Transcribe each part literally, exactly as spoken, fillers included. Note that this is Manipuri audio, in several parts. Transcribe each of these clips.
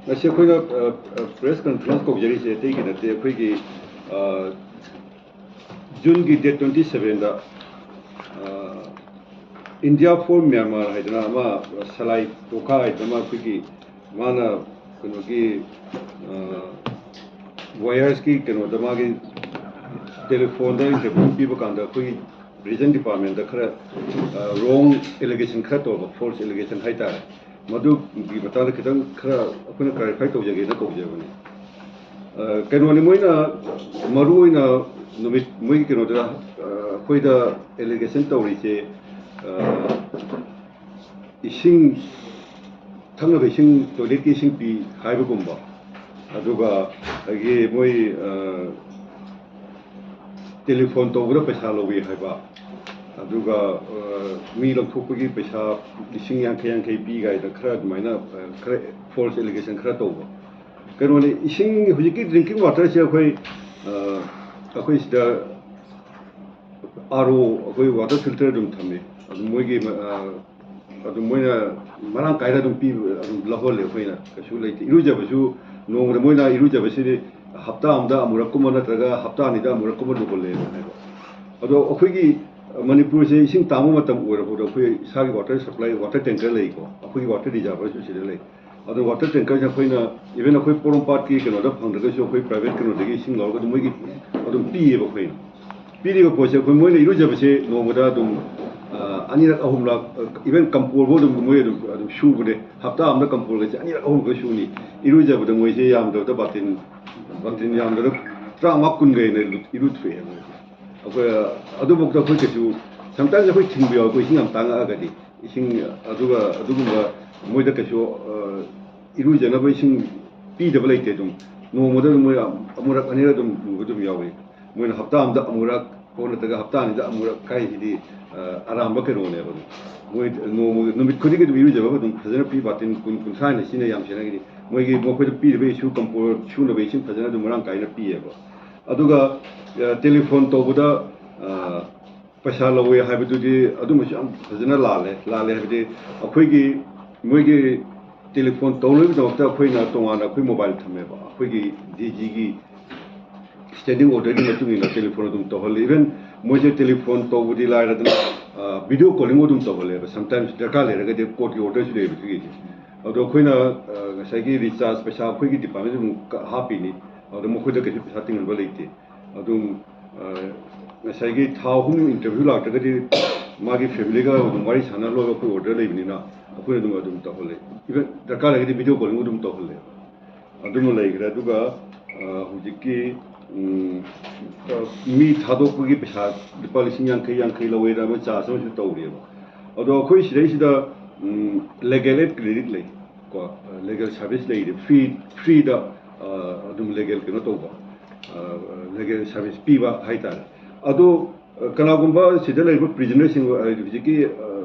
ꯉꯁꯤ ꯑꯩꯈꯣꯏꯅ ꯄ꯭ꯔꯦꯁ ꯀꯟꯐꯔꯦꯟꯁ ꯀꯧꯖꯔꯤꯁꯦ ꯑꯇꯩꯒꯤ ꯅꯠꯇꯦ꯫ ꯑꯩꯈꯣꯏꯒꯤ ꯖꯨꯟꯒꯤ ꯗꯦꯠ ꯇ꯭ꯋꯦꯟꯇꯤ ꯁꯕꯦꯟꯗ ꯏꯟꯗꯤꯌꯥ ꯐꯣꯔ ꯃ꯭ꯌꯥꯟꯃꯥꯔ ꯍꯥꯏꯗꯅ ꯑꯃ, ꯁꯂꯥꯏ ꯇꯣꯈꯥ ꯍꯥꯏꯗꯅ ꯑꯃ, ꯑꯩꯈꯣꯏꯒꯤ ꯃꯥꯅ ꯀꯩꯅꯣꯒꯤ ꯋꯥꯌꯔꯁꯀꯤ ꯀꯩꯅꯣꯗ ꯃꯥꯒꯤ ꯇꯦꯂꯤꯐꯣꯟꯗ ꯏꯟꯇꯔꯚ꯭ꯌꯨ ꯄꯤꯕ ꯀꯥꯟꯗ ꯑꯩꯈꯣꯏꯒꯤ ꯔꯤꯖꯟ ꯗꯤꯄꯥꯔꯠꯃꯦꯟꯗ ꯈꯔ ꯔꯣꯡ ꯑꯦꯂꯤꯒꯦꯁꯟ ꯈꯔ ꯇꯧꯔꯕ, ꯐꯣꯜꯁ ꯑꯦꯂꯤꯒꯦꯁꯟ ꯍꯥꯏꯇꯥꯔꯦ꯫ ꯃꯗꯨꯒꯤ ꯃꯇꯥꯡꯗ ꯈꯤꯇꯪ ꯈꯔ ꯑꯩꯈꯣꯏꯅ ꯀ꯭ꯂꯥꯔꯤꯐꯥꯏ ꯇꯧꯖꯒꯦꯅ ꯀꯧꯖꯕꯅꯤ꯫ ꯀꯩꯅꯣꯅꯤ, ꯃꯣꯏꯅ ꯃꯔꯨ ꯑꯣꯏꯅ ꯅꯨꯃꯤꯠ ꯃꯣꯏꯒꯤ ꯀꯩꯅꯣꯗ ꯑꯩꯈꯣꯏꯗ ꯑꯦꯂꯤꯒꯦꯁꯟ ꯇꯧꯔꯤꯁꯦ, ꯏꯁꯤꯡ, ꯊꯛꯅꯕ ꯏꯁꯤꯡ, ꯇꯣꯏꯂꯦꯠꯀꯤ ꯏꯁꯤꯡ ꯄꯤ ꯍꯥꯏꯕꯒꯨꯝꯕ, ꯑꯗꯨꯒ ꯑꯩꯒꯤ ꯃꯣꯏ ꯇꯦꯂꯤꯐꯣꯟ ꯇꯧꯕꯗ ꯄꯩꯁꯥ ꯂꯧꯏ ꯍꯥꯏꯕ, ꯑꯗꯨꯒ ꯃꯤ ꯂꯧꯊꯣꯛꯄꯒꯤ ꯄꯩꯁꯥ ꯂꯤꯁꯤꯡ ꯌꯥꯡꯈꯩ ꯌꯥꯡꯈꯩ ꯄꯤ ꯀꯥꯏꯗ ꯈꯔ ꯑꯗꯨꯃꯥꯏꯅ ꯈꯔ ꯐꯣꯜꯁ ꯑꯦꯂꯤꯒꯦꯁꯟ ꯈꯔ ꯇꯧꯕ꯫ ꯀꯩꯅꯣꯅꯤ, ꯏꯁꯤꯡ, ꯍꯧꯖꯤꯛꯀꯤ ꯗ꯭ꯔꯤꯡꯀꯤꯡ ꯋꯥꯇꯔꯁꯦ ꯑꯩꯈꯣꯏ ꯑꯩꯈꯣꯏ ꯁꯤꯗ ꯑꯥꯔ ꯑꯣ, ꯑꯩꯈꯣꯏ ꯋꯥꯇꯔ ꯐꯤꯜꯇꯔ ꯑꯗꯨꯝ ꯊꯝꯃꯤ꯫ ꯑꯗꯨ ꯃꯣꯏꯒꯤ ꯑꯗꯨꯝ ꯃꯣꯏꯅ ꯃꯔꯥꯡ ꯀꯥꯏꯅ ꯑꯗꯨꯝ ꯄꯤꯕ, ꯑꯗꯨꯝ ꯂꯧꯍꯜꯂꯦ꯫ ꯑꯩꯈꯣꯏꯅ ꯀꯩꯁꯨ ꯂꯩꯇꯦ꯫ ꯏꯔꯨꯖꯕꯁꯨ ꯅꯣꯡꯃꯗ ꯃꯣꯏꯅ ꯏꯔꯨꯖꯕꯁꯤꯗꯤ ꯍꯞꯇꯥ ꯑꯃꯗ ꯑꯃꯨꯔꯛꯀꯨꯝꯕ ꯅꯠꯇ꯭ꯔꯒ ꯍꯞꯇꯥ ꯑꯅꯤꯗ ꯑꯃꯨꯔꯛꯀꯨꯝꯕ ꯂꯨꯍꯜꯂꯦꯅ ꯍꯥꯏꯕ꯫ ꯑꯗꯣ ꯑꯩꯈꯣꯏꯒꯤ ꯃꯅꯤꯄꯨꯔꯁꯦ ꯏꯁꯤꯡ ꯇꯥꯡꯕ ꯃꯇꯝ ꯑꯣꯏꯔꯛꯄꯗ ꯑꯩꯈꯣꯏ ꯏꯁꯥꯒꯤ ꯋꯥꯇꯔ ꯁꯄ꯭ꯂꯥꯏ, ꯋꯥꯇꯔ ꯇꯦꯡꯀꯔ ꯂꯩꯀꯣ, ꯑꯩꯈꯣꯏꯒꯤ ꯋꯥꯇꯔ ꯔꯤꯖꯥꯔꯚꯔꯁꯨ ꯁꯤꯗ ꯂꯩ꯫ ꯑꯗꯣ ꯋꯥꯇꯔ ꯇꯦꯡꯀꯔꯁꯦ ꯑꯩꯈꯣꯏꯅ, ꯏꯚꯟ ꯑꯩꯈꯣꯏ ꯄꯣꯔꯣꯝꯄꯥꯠꯀꯤ ꯀꯩꯅꯣꯗ ꯐꯪꯗ꯭ꯔꯒꯁꯨ ꯑꯩꯈꯣꯏ ꯄ꯭ꯔꯥꯏꯚꯦꯠ ꯀꯩꯅꯣꯗꯒꯤ ꯏꯁꯤꯡ ꯂꯧꯔꯒ ꯑꯗꯨꯝ ꯃꯣꯏꯒꯤ ꯑꯗꯨꯝ ꯄꯤꯌꯦꯕ꯫ ꯑꯩꯈꯣꯏꯅ ꯄꯤꯔꯤꯕ ꯄꯣꯠꯁꯦ ꯑꯩꯈꯣꯏ, ꯃꯣꯏꯅ ꯏꯔꯨꯖꯕꯁꯦ ꯅꯣꯡꯃꯗ ꯑꯗꯨꯝ ꯑꯅꯤꯔꯛ ꯑꯍꯨꯝꯂꯛ, ꯏꯚꯟ ꯀꯝꯄꯣꯔꯐꯥꯎ ꯑꯗꯨꯝ ꯃꯣꯏ ꯑꯗꯨꯝ ꯑꯗꯨꯝ ꯁꯨꯕꯅꯦ꯫ ꯍꯞꯇꯥ ꯑꯃꯗ ꯀꯝꯄꯣꯔꯒꯁꯦ ꯑꯅꯤꯔꯛ ꯑꯍꯨꯝꯂꯛ ꯁꯨꯅꯤ꯫ ꯏꯔꯨꯖꯕꯗ ꯃꯣꯏꯁꯦ ꯌꯥꯝꯗꯕꯗ ꯕꯥꯇꯤꯟ ꯕꯥꯇꯤꯟ ꯌꯥꯝꯗ꯭ꯔꯕꯗ ꯇꯔꯥꯃꯉꯥ ꯀꯨꯟꯒ ꯍꯦꯟꯅ ꯏꯔꯨ ꯊꯣꯛꯑꯦ ꯃꯣꯏꯁꯦ꯫ ꯑꯩꯈꯣꯏ ꯑꯗꯨꯐꯥꯎꯗ ꯑꯩꯈꯣꯏ ꯀꯩꯁꯨ, ꯁꯝꯇꯥꯏꯝꯁ ꯑꯩꯈꯣꯏ ꯊꯤꯡꯕ ꯌꯥꯎꯏ, ꯑꯩꯈꯣꯏ ꯏꯁꯤꯡ ꯌꯥꯝ ꯇꯥꯡꯉꯛꯑꯒꯗꯤ꯫ ꯏꯁꯤꯡ, ꯑꯗꯨꯒ ꯑꯗꯨꯒꯨꯝꯕ ꯃꯣꯏꯗ ꯀꯩꯁꯨ ꯏꯔꯨꯖꯅꯕ ꯏꯁꯤꯡ ꯄꯤꯗꯕ ꯂꯩꯇꯦ꯫ ꯑꯗꯨꯝ ꯅꯣꯡꯃꯗ ꯑꯗꯨꯝ ꯃꯣꯏ ꯑꯃꯨꯔꯛ ꯑꯅꯤꯔꯛ ꯑꯗꯨꯝ ꯂꯨꯕ ꯑꯗꯨꯝ ꯌꯥꯎꯏ꯫ ꯃꯣꯏꯅ ꯍꯞꯇꯥ ꯑꯃꯗ ꯑꯃꯨꯔꯛ ꯑꯣ ꯅꯠꯇ꯭ꯔꯒ ꯍꯞꯇꯥ ꯑꯅꯤꯗ ꯑꯃꯨꯔꯛ ꯀꯥꯏꯁꯤꯗꯤ ꯑꯔꯥꯝꯕ ꯀꯩꯅꯣꯅꯦꯕ꯫ ꯃꯣꯏ ꯅꯣꯡꯃ, ꯅꯨꯃꯤꯠ ꯈꯨꯗꯤꯡꯒꯤ ꯑꯗꯨꯝ ꯏꯔꯨꯖꯕ ꯑꯗꯨꯝ ꯐꯖꯅ ꯄꯤ, ꯕꯥꯇꯤꯟ ꯀꯨꯟ, ꯀꯨꯟꯊ꯭ꯔꯥ ꯍꯦꯟꯅ ꯁꯤꯖꯤꯟꯅ ꯌꯥꯝ ꯁꯤꯖꯤꯟꯅꯒꯅꯤ꯫ ꯃꯣꯏꯒꯤ, ꯃꯈꯣꯏꯗ ꯄꯤꯔꯤꯕ ꯏꯁꯨ ꯀꯝꯄꯣꯔ ꯁꯨꯅꯕ ꯏꯁꯤꯡ ꯐꯖꯅ ꯑꯗꯨꯝ ꯃꯔꯥꯡ ꯀꯥꯏꯅ ꯄꯤꯌꯦꯕ꯫ ꯑꯗꯨꯒ ꯇꯦꯂꯤꯐꯣꯟ ꯇꯧꯕꯗ ꯄꯩꯁꯥ ꯂꯧꯋꯦ ꯍꯥꯏꯕꯗꯨꯗꯤ ꯑꯗꯨꯃꯁꯨ ꯌꯥꯝ ꯐꯖꯅ ꯂꯥꯜꯂꯦ꯫ ꯂꯥꯜꯂꯦ ꯍꯥꯏꯕꯗꯤ ꯑꯩꯈꯣꯏꯒꯤ, ꯃꯣꯏꯒꯤ ꯇꯦꯂꯤꯐꯣꯟ ꯇꯧꯅꯕꯒꯤꯗꯃꯛꯇ ꯑꯩꯈꯣꯏꯅ ꯇꯣꯉꯥꯟꯅ ꯑꯩꯈꯣꯏ ꯃꯣꯕꯥꯏꯜ ꯊꯝꯃꯦꯕ꯫ ꯑꯩꯈꯣꯏꯒꯤ ꯗꯤ ꯖꯤꯒꯤ ꯁ꯭ꯇꯦꯟꯗꯤꯡ ꯑꯣꯔꯗꯔꯒꯤ ꯃꯇꯨꯡ ꯏꯟꯅ ꯇꯦꯂꯤꯐꯣꯟ ꯑꯗꯨꯝ ꯇꯧꯍꯜꯂꯤ꯫ ꯏꯚꯟ ꯃꯣꯏꯁꯦ ꯇꯦꯂꯤꯐꯣꯟ ꯇꯧꯕꯗꯤ ꯂꯥꯏꯔꯗꯅ, ꯚꯤꯗꯤꯑꯣ ꯀꯣꯂꯤꯡ ꯑꯗꯨꯝ ꯇꯧꯍꯜꯂꯦꯕ꯫ ꯁꯝꯇꯥꯏꯝꯁ ꯗꯔꯀꯥꯔ ꯂꯩꯔꯒꯗꯤ, ꯀꯣꯔꯠꯀꯤ ꯑꯣꯔꯗꯔꯁꯨ ꯂꯩꯌꯦꯕ ꯁꯤꯒꯤꯁꯦ꯫ ꯑꯗꯣ ꯑꯩꯈꯣꯏꯅ, ꯑ, ꯉꯁꯥꯏꯒꯤ ꯔꯤꯆꯥꯔꯖ ꯄꯩꯁꯥ ꯑꯩꯈꯣꯏꯒꯤ ꯗꯤꯄꯥꯔꯠꯃꯦꯟ ꯑꯗꯨꯝ ꯀ-, ꯍꯥꯞꯄꯤꯅꯤ꯫ ꯑꯗꯣ ꯃꯈꯣꯏꯗ ꯀꯩꯁꯨ ꯄꯩꯁꯥ ꯇꯤꯡꯍꯟꯕ ꯂꯩꯇꯦ꯫ ꯑꯗꯨꯝ, ꯑ, ꯉꯁꯥꯏꯒꯤ ꯊꯥ ꯑꯍꯨꯝ ꯏꯟꯇꯔꯚ꯭ꯌꯨ ꯂꯥꯛꯇ꯭ꯔꯒꯗꯤ ꯃꯥꯒꯤ ꯐꯦꯃꯤꯂꯤꯒ ꯑꯗꯨꯝ ꯋꯥꯔꯤ ꯁꯥꯟꯅꯍꯜꯂꯣꯏꯕ ꯑꯩꯈꯣꯏ ꯑꯣꯔꯗꯔ ꯂꯩꯕꯅꯤꯅ ꯑꯩꯈꯣꯏꯅ ꯑꯗꯨꯝ, ꯑꯗꯨꯝ ꯇꯧꯍꯜꯂꯦ꯫ ꯏꯚꯟ ꯗꯔꯀꯥꯔ ꯂꯩꯔꯒꯗꯤ ꯚꯤꯗꯤꯑꯣ ꯀꯣꯂꯤꯡ ꯑꯗꯨꯝ ꯇꯧꯍꯜꯂꯦ꯫ ꯑꯗꯨꯃ ꯂꯩꯈ꯭ꯔꯦ꯫ ꯑꯗꯨꯒ, ꯑ, ꯍꯧꯖꯤꯛꯀꯤ, ꯎꯝ, ꯑ, ꯃꯤ ꯊꯥꯗꯣꯛꯄꯒꯤ ꯄꯩꯁꯥ ꯂꯨꯄꯥ ꯂꯤꯁꯤꯡ ꯌꯥꯡꯈꯩ, ꯌꯥꯡꯈꯩ ꯂꯧꯋꯦꯅ ꯑꯃ ꯆꯥꯔꯖ ꯑꯃꯁꯨ ꯇꯧꯔꯤꯑꯕ꯫ ꯑꯗꯣ ꯑꯩꯈꯣꯏ ꯁꯤꯗꯩꯁꯤꯗ, ꯎꯝ, ꯂꯤꯒꯦꯜ ꯑꯦꯗ ꯀ꯭ꯂꯤꯅꯤꯛ ꯂꯩ ꯀꯣ, ꯂꯤꯒꯦꯜ ꯁꯥꯔꯚꯤꯁ ꯂꯩꯔꯤ, ꯐ꯭ꯔꯤ, ꯐ꯭ꯔꯤꯗ, ꯑ, ꯑꯗꯨꯝ ꯂꯤꯒꯦꯜ ꯀꯩꯅꯣ ꯇꯧꯕ, ꯂꯤꯒꯦꯜ ꯁꯥꯔꯚꯤꯁ ꯄꯤꯕ ꯍꯥꯏꯇꯥꯔꯦ꯫ ꯑꯗꯣ, ꯑ, ꯀꯅꯥꯒꯨꯝꯕ ꯁꯤꯗ ꯂꯩꯔꯤꯕ ꯄ꯭ꯔꯤꯖꯅꯔꯁꯤꯡ, ꯑ, ꯍꯧꯖꯤꯛꯀꯤ, ꯑ,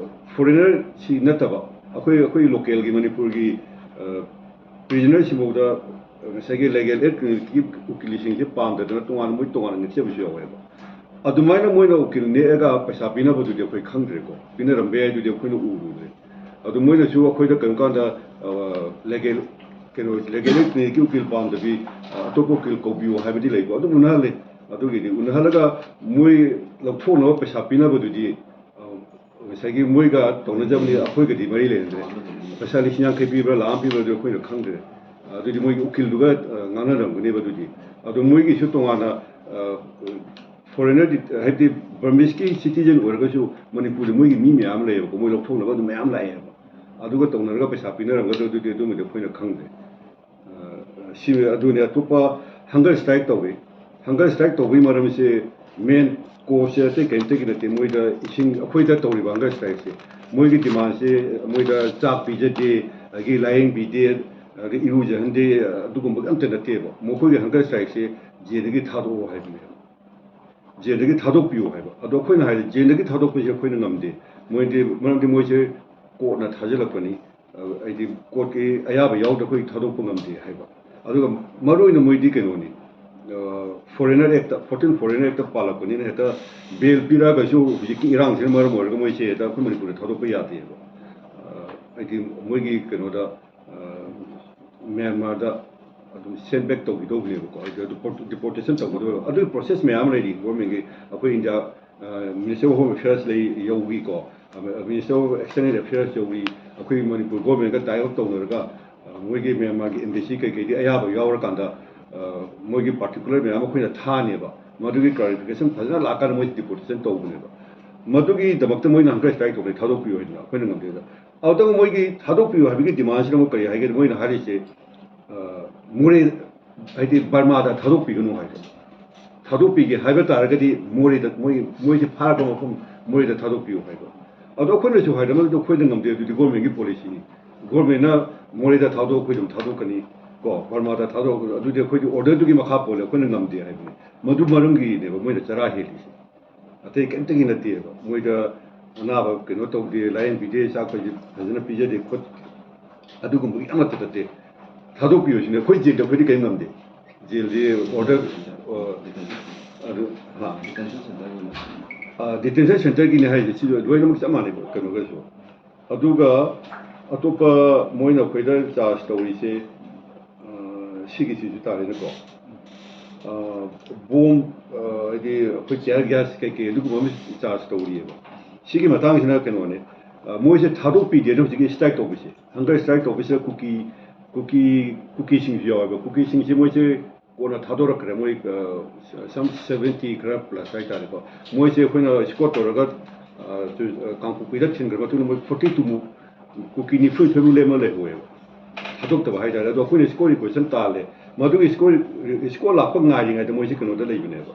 ꯐꯣꯔꯦꯅꯔꯁꯤ ꯅꯠꯇꯕ ꯑꯩꯈꯣꯏ, ꯑꯩꯈꯣꯏ ꯂꯣꯀꯦꯜꯒꯤ ꯃꯅꯤꯄꯨꯔꯒꯤ, ꯑ, ꯄ꯭ꯔꯤꯖꯅꯔꯁꯤꯡꯐꯥꯎꯗ ꯉꯁꯥꯏꯒꯤ ꯂꯤꯒꯦꯜ ꯑꯦꯗ ꯀ꯭ꯂꯤꯅꯤꯛꯀꯤ ꯎꯀꯤꯜꯁꯤꯡꯁꯦ ꯄꯥꯝꯗꯗꯅ ꯇꯣꯉꯥꯟꯅ, ꯃꯣꯏ ꯇꯣꯉꯥꯟꯅ ꯅꯦꯛꯆꯕꯁꯨ ꯌꯥꯎꯋꯦꯕ꯫ ꯑꯗꯨꯃꯥꯏꯅ ꯃꯣꯏꯅ ꯎꯀꯤꯜ ꯅꯦꯛꯑꯒ ꯄꯩꯁꯥ ꯄꯤꯅꯕꯗꯨꯗꯤ ꯑꯩꯈꯣꯏ ꯈꯪꯗ꯭ꯔꯦꯀꯣ, ꯄꯤꯅꯔꯝꯕ ꯌꯥꯏ, ꯑꯗꯨꯗꯤ ꯑꯩꯈꯣꯏꯅ ꯎꯔꯨꯗ꯭ꯔꯦ꯫ ꯑꯗꯨ ꯃꯣꯏꯅꯁꯨ ꯑꯩꯈꯣꯏꯗ ꯀꯔꯤꯒꯨꯝꯕ ꯀꯥꯟꯗ, ꯑ, ꯂꯤꯒꯦꯜ, ꯀꯩꯅꯣ, ꯂꯤꯒꯦꯜ ꯀ꯭ꯂꯤꯅꯤꯛꯀꯤ ꯎꯀꯤꯜ ꯄꯥꯝꯗꯕꯤ, ꯑ, ꯑꯇꯣꯞꯄ ꯎꯀꯤꯜ ꯀꯧꯕꯤꯌꯨ ꯍꯥꯏꯕꯗꯤ ꯂꯩꯀꯣ, ꯑꯗꯨꯝ ꯎꯅꯍꯜꯂꯦ꯫ ꯑꯗꯨꯒꯤꯗꯤ ꯎꯅꯍꯜꯂꯒ ꯃꯣꯏ ꯂꯧꯊꯣꯛꯅꯕ ꯄꯩꯁꯥ ꯄꯤꯅꯕꯗꯨꯗꯤ, ꯑ, ꯉꯁꯥꯏꯒꯤ ꯃꯣꯏꯒ ꯇꯧꯅꯖꯕꯅꯤ, ꯑꯩꯈꯣꯏꯒꯗꯤ ꯃꯔꯤ ꯂꯩꯅꯗ꯭ꯔꯦ꯫ ꯄꯩꯁꯥ ꯂꯤꯁꯤꯡ ꯌꯥꯡꯈꯩ ꯄꯤꯕ꯭ꯔꯥ, ꯂꯥꯛ ꯑꯃ ꯄꯤꯕ꯭ꯔꯥ, ꯑꯗꯨ ꯑꯩꯈꯣꯏꯅ ꯈꯪꯗ꯭ꯔꯦ꯫ ꯑꯗꯨꯗꯤ ꯃꯣꯏꯒꯤ ꯎꯀꯤꯜꯗꯨꯒ, ꯑ, ꯉꯥꯡꯅꯔꯝꯒꯅꯦꯕ꯫ ꯑꯗꯨꯗꯤ, ꯑꯗꯣ ꯃꯣꯏꯒꯤꯁꯨ ꯇꯣꯉꯥꯟꯅ, ꯑ, ꯐꯣꯔꯦꯅꯔꯗꯤ, ꯍꯥꯏꯕꯗꯤ ꯕꯔꯃꯤꯁꯀꯤ ꯁꯤꯇꯤꯖꯟ ꯑꯣꯏꯔꯒꯁꯨ ꯃꯅꯤꯄꯨꯔꯗ ꯃꯣꯏꯒꯤ ꯃꯤ ꯃꯌꯥꯝ ꯂꯩꯌꯦꯕꯀꯣ, ꯃꯣꯏ ꯂꯧꯊꯣꯛꯅꯕ ꯑꯗꯨꯝ ꯃꯌꯥꯝ ꯂꯥꯛꯑꯦꯕ꯫ ꯑꯗꯨꯒ ꯇꯧꯅꯔꯒ ꯄꯩꯁꯥ ꯄꯤꯅꯔꯝꯒꯗ꯭ꯔꯥ, ꯑꯗꯨꯗꯤ ꯑꯗꯨꯃꯗꯤ ꯑꯩꯈꯣꯏꯅ ꯈꯪꯗꯦ꯫ ꯑ, ꯁꯤ, ꯑꯗꯨꯅꯦ꯫ ꯑꯇꯣꯞꯄ ꯍꯪꯒꯔ ꯁ꯭ꯇ꯭ꯔꯥꯏꯛ ꯇꯧꯏ꯫ ꯍꯪꯒꯔ ꯁ꯭ꯇ꯭ꯔꯥꯏꯛ ꯇꯧꯕꯒꯤ ꯃꯔꯝꯁꯦ, ꯃꯦꯟ ꯀꯣꯁꯁꯦ ꯑꯇꯩ ꯀꯔꯤꯝꯇꯒꯤ ꯅꯠꯇꯦ꯫ ꯃꯣꯏꯗ ꯏꯁꯤꯡ, ꯑꯩꯈꯣꯏꯗ ꯇꯧꯔꯤꯕ ꯍꯪꯒꯔ ꯁ꯭ꯇ꯭ꯔꯥꯏꯛꯁꯦ, ꯃꯣꯏꯒꯤ ꯗꯤꯃꯥꯟꯁꯦ, ꯃꯣꯏꯗ ꯆꯥꯛ ꯄꯤꯖꯗꯦ, ꯑꯗꯒꯤ ꯂꯥꯏꯌꯦꯡꯕꯤꯗꯦ, ꯑꯗꯒꯤ ꯏꯔꯨꯖꯍꯟꯗꯦ, ꯑꯗꯨꯒꯨꯝꯕ ꯑꯝꯇ ꯅꯠꯇꯦꯕ꯫ ꯃꯈꯣꯏꯒꯤ ꯍꯪꯒꯔ ꯁ꯭ꯇ꯭ꯔꯥꯏꯛꯁꯦ ꯖꯦꯜꯗꯒꯤ ꯊꯥꯗꯣꯛꯑꯣ ꯍꯥꯏꯕꯅꯦꯕ꯫ ꯖꯦꯜꯗꯒꯤ ꯊꯥꯗꯣꯛꯄꯤꯌꯨ ꯍꯥꯏꯕ꯫ ꯑꯗꯣ ꯑꯩꯈꯣꯏꯅ ꯍꯥꯏꯔꯤ, ꯖꯦꯜꯗꯒꯤ ꯊꯥꯗꯣꯛꯄꯁꯦ ꯑꯩꯈꯣꯏꯅ ꯉꯝꯗꯦ꯫ ꯃꯣꯏꯗꯤ, ꯃꯔꯝꯗꯤ ꯃꯣꯏꯁꯦ ꯀꯣꯔꯠꯅ ꯊꯥꯖꯤꯜꯂꯛꯄꯅꯤ, ꯑ, ꯍꯥꯏꯗꯤ ꯀꯣꯔꯠꯀꯤ ꯑꯌꯥꯕ ꯌꯥꯎꯗ ꯑꯩꯈꯣꯏ ꯊꯥꯗꯣꯛꯄ ꯉꯝꯗꯦ ꯍꯥꯏꯕ꯫ ꯑꯗꯨꯒ ꯃꯔꯨꯑꯣꯏꯅ ꯃꯣꯏꯗꯤ ꯀꯩꯅꯣꯅꯤ, ꯑ, foreigner act, fourteen foreigner act ꯄꯥꯜꯂꯛꯄꯅꯤꯅ ꯍꯦꯛꯇ ꯕꯦꯜ ꯄꯤꯔꯛꯑꯒꯁꯨ ꯍꯧꯖꯤꯛꯀꯤ ꯏꯔꯥꯡꯁꯤꯅ ꯃꯔꯝ ꯑꯣꯏꯔꯒ ꯃꯣꯏꯁꯦ ꯍꯦꯛꯇ ꯑꯩꯈꯣꯏ ꯃꯅꯤꯄꯨꯔꯗ ꯊꯥꯗꯣꯛꯄ ꯌꯥꯗꯦꯕ꯫ ꯑ, ꯍꯥꯏꯗꯤ ꯃꯣꯏꯒꯤ ꯀꯩꯅꯣꯗ, ꯃ꯭ꯌꯥꯟꯃꯥꯔꯗ ꯑꯗꯨꯝ ꯁꯦꯟ ꯕꯦꯛ ꯇꯧꯈꯤꯗꯧꯕꯅꯦꯕꯀꯣ, ꯑꯗꯨ ꯗꯤꯄꯣꯔꯇꯦꯁꯟ ꯇꯧꯒꯗꯧꯕ ꯑꯗꯨꯒꯤ ꯄ꯭ꯔꯣꯁꯦꯁ ꯃꯌꯥꯝ ꯑꯃ ꯂꯩꯔꯤ꯫ ꯒꯣꯔꯃꯦꯟꯒꯤ, ꯑꯩꯈꯣꯏ India minister of home affairs ꯂꯩ ꯌꯧꯈꯤꯀꯣ, ꯃꯤꯅꯤꯁꯇꯔ ꯑꯣꯐ ꯑꯦꯛꯁꯇꯔꯅꯦꯜ ꯑꯦꯐꯤꯌꯔꯁ ꯌꯧꯈꯤ꯫ ꯑꯩꯈꯣꯏ ꯃꯅꯤꯄꯨꯔ ꯒꯣꯔꯃꯦꯟꯒ ꯇꯥꯏ ꯑꯞ ꯇꯧꯅꯔꯒ ꯃꯣꯏꯒꯤ ꯃ꯭ꯌꯥꯟꯃꯥꯔꯒꯤ ꯑꯦꯝꯕꯦꯁꯤ ꯀꯩꯀꯩꯗꯤ ꯑꯌꯥꯕ ꯌꯥꯎꯔꯀꯥꯟꯗ ꯃꯣꯏꯒꯤ ꯄꯥꯔꯇꯤꯀꯨꯂꯔ ꯃꯌꯥꯝ ꯑꯩꯈꯣꯏꯅ ꯊꯥꯅꯦꯕ꯫ ꯃꯗꯨꯒꯤ ꯀ꯭ꯂꯥꯔꯤꯐꯤꯀꯦꯁꯟ ꯐꯖꯅ ꯂꯥꯛꯀꯥꯟꯗ ꯃꯣꯏ ꯗꯤꯄꯣꯔꯇꯦꯁꯟ ꯇꯧꯕꯅꯦꯕ꯫ ꯃꯗꯨꯒꯤ ꯗꯃꯛꯇ ꯃꯣꯏꯅ ꯍꯪꯒꯔ ꯁ꯭ꯇ꯭ꯔꯥꯏꯛ ꯇꯧꯕꯅꯤ, ꯊꯥꯗꯣꯛꯄꯤꯌꯨ ꯍꯥꯏꯗꯅ꯫ ꯑꯩꯈꯣꯏꯅ ꯉꯝꯗꯦꯗ꯫ ꯑꯗꯨꯗ ꯃꯣꯏꯒꯤ ꯊꯥꯗꯣꯛꯄꯤꯌꯨ ꯍꯥꯏꯕꯒꯤ ꯗꯤꯃꯥꯟꯁꯤꯅ ꯑꯃꯨꯛ ꯀꯔꯤ ꯍꯥꯏꯒꯦ? ꯃꯣꯏꯅ ꯍꯥꯏꯔꯤꯁꯦ ꯃꯣꯔꯦ, ꯍꯥꯏꯗꯤ ꯕꯔꯃꯥꯗ ꯊꯥꯗꯣꯛꯄꯤꯒꯅꯨ ꯍꯥꯏꯕ꯫ ꯊꯥꯗꯣꯛꯄꯤꯒꯦ ꯍꯥꯏꯕ ꯇꯥꯔꯒꯗꯤ ꯃꯣꯔꯦꯗ, ꯃꯣꯏ ꯃꯣꯏꯁꯦ ꯐꯥꯔꯛꯄ ꯃꯐꯝ ꯃꯣꯔꯦꯗ ꯊꯥꯗꯣꯛꯄꯤꯌꯨ ꯍꯥꯏꯕ꯫ ꯑꯗꯣ ꯑꯩꯈꯣꯏꯅꯁꯨ ꯍꯥꯏꯔꯦ, ꯃꯗꯨꯗꯤ ꯑꯩꯈꯣꯏꯅ ꯉꯝꯗꯦ, ꯑꯗꯨꯗꯤ ꯒꯣꯔꯃꯦꯟꯒꯤ ꯄꯣꯂꯤꯁꯤꯅꯤ꯫ ꯒꯣꯔꯃꯦꯟꯅ ꯃꯣꯔꯦꯗ ꯊꯥꯗꯣꯛ, ꯑꯩꯈꯣꯏ ꯑꯗꯨꯝ ꯊꯥꯗꯣꯛꯀꯅꯤ ꯀꯣ, ꯕꯔꯃꯥꯗ ꯊꯥꯗꯣꯛ, ꯑꯗꯨꯗꯤ ꯑꯩꯈꯣꯏꯒꯤ ꯑꯣꯔꯗꯔꯗꯨꯒꯤ ꯃꯈꯥ ꯄꯣꯜꯂꯦ, ꯑꯩꯈꯣꯏꯅ ꯉꯝꯗꯦ ꯍꯥꯏꯕꯅꯤ꯫ ꯃꯗꯨ ꯃꯔꯝꯒꯤꯅꯦꯕ ꯃꯣꯏꯅ ꯆꯔꯥ ꯍꯦꯜꯂꯤꯁꯦ, ꯑꯇꯩ ꯀꯔꯤꯝꯇꯒꯤ ꯅꯠꯇꯦꯕ꯫ ꯃꯣꯏꯗ ꯑꯅꯥꯕ ꯀꯩꯅꯣ ꯇꯧꯗꯦ, ꯂꯥꯏꯌꯦꯡꯕꯤꯗꯦ, ꯆꯥꯛ ꯐꯖꯅ ꯄꯤꯖꯗꯦ ꯈꯣꯠ, ꯑꯗꯨꯒꯨꯝꯕꯒꯤ ꯑꯃꯠꯇ ꯅꯠꯇꯦ꯫ ꯊꯥꯗꯣꯛꯄꯤꯌꯨ ꯁꯤꯅꯦ꯫ ꯑꯩꯈꯣꯏ ꯖꯦꯜꯗ ꯑꯩꯈꯣꯏꯗꯤ ꯀꯔꯤꯝ ꯉꯝꯗꯦ꯫ ꯖꯦꯜꯗꯤ ꯑꯣꯔꯗꯔ, ꯑꯗꯨ, ꯍꯥ? ꯗꯤꯇꯦꯟꯁꯟ ꯁꯦꯟꯇꯔꯒꯤꯅꯦ ꯍꯥꯏꯁꯦ, ꯁꯤ ꯂꯣꯏꯅꯃꯛ ꯆꯞ ꯃꯥꯟꯅꯩꯀꯣ ꯀꯩꯅꯣꯒꯁꯨ꯫ ꯑꯗꯨꯒ ꯑꯇꯣꯞꯄ ꯃꯣꯏꯅ ꯑꯩꯈꯣꯏꯗ ꯆꯥꯔꯖ ꯇꯧꯔꯤꯁꯦ, ꯁꯤꯒꯤꯁꯤꯁꯨ ꯇꯥꯔꯦꯅꯦꯀꯣ꯫ ꯕꯣꯝ, ꯍꯥꯏꯗꯤ ꯑꯩꯈꯣꯏ ꯇꯤꯌꯔ ꯒ꯭ꯌꯥꯁ ꯀꯩꯀꯩ ꯑꯗꯨꯒꯨꯝꯕ ꯑꯃ ꯆꯥꯔꯖ ꯇꯧꯔꯤꯑꯕ꯫ ꯁꯤꯒꯤ ꯃꯇꯥꯡꯁꯤꯅ ꯀꯩꯅꯣꯅꯦ, ꯃꯣꯏꯁꯦ ꯊꯥꯗꯣꯛꯄꯤꯗꯦꯅ ꯍꯧꯖꯤꯛꯀꯤ ꯁ꯭ꯇ꯭ꯔꯥꯏꯛ ꯇꯧꯕꯁꯦ, ꯍꯪꯒꯔ ꯁ꯭ꯇ꯭ꯔꯥꯏꯛ ꯇꯧꯕꯁꯤꯗ ꯀꯨꯀꯤ, ꯀꯨꯀꯤ, ꯀꯨꯀꯤꯁꯤꯡꯁꯨ ꯌꯥꯎꯋꯦꯕ꯫ ꯀꯨꯀꯤꯁꯤꯡꯁꯦ ꯃꯣꯏꯁꯦ ꯀꯣꯟꯅ ꯊꯥꯗꯣꯔꯛꯈ꯭ꯔꯦ꯫ ꯃꯣꯏ ꯁꯝ ꯁꯕꯦꯟꯇꯤ ꯈꯔ ꯄ꯭ꯂꯁ ꯍꯥꯏꯇꯥꯔꯦꯀꯣ꯫ ꯃꯣꯏꯁꯦ ꯑꯩꯈꯣꯏꯅ ꯏꯁꯀꯣꯔꯠ ꯇꯧꯔꯒ ꯀꯥꯡꯄꯣꯛꯄꯤꯗ ꯊꯤꯟꯈ꯭ꯔ ꯃꯇꯨꯡꯗ ꯃꯣꯏ ꯐꯣꯔꯇꯤ ꯇꯨꯃꯨꯛ, ꯀꯨꯀꯤ ꯅꯤꯐꯨ ꯅꯤꯊꯣꯏꯃꯨꯛ ꯂꯦꯝꯃ ꯂꯩꯍꯧꯋꯦꯕ, ꯊꯥꯗꯣꯛꯇꯕ ꯍꯥꯏꯇꯥꯔꯦ꯫ ꯑꯗꯣ ꯑꯩꯈꯣꯏꯅ ꯏꯁꯀꯣꯔꯠ ꯔꯤꯀ꯭ꯋꯦꯁꯟ ꯇꯥꯜꯂꯦ꯫ ꯃꯗꯨꯒꯤ ꯏꯁꯀꯣꯔꯠ, ꯏꯁꯀꯣꯔꯠ ꯂꯥꯛꯄ ꯉꯥꯏꯔꯤꯉꯩꯗ ꯃꯣꯏꯁꯦ ꯀꯩꯅꯣꯗ ꯂꯩꯕꯅꯦꯕ,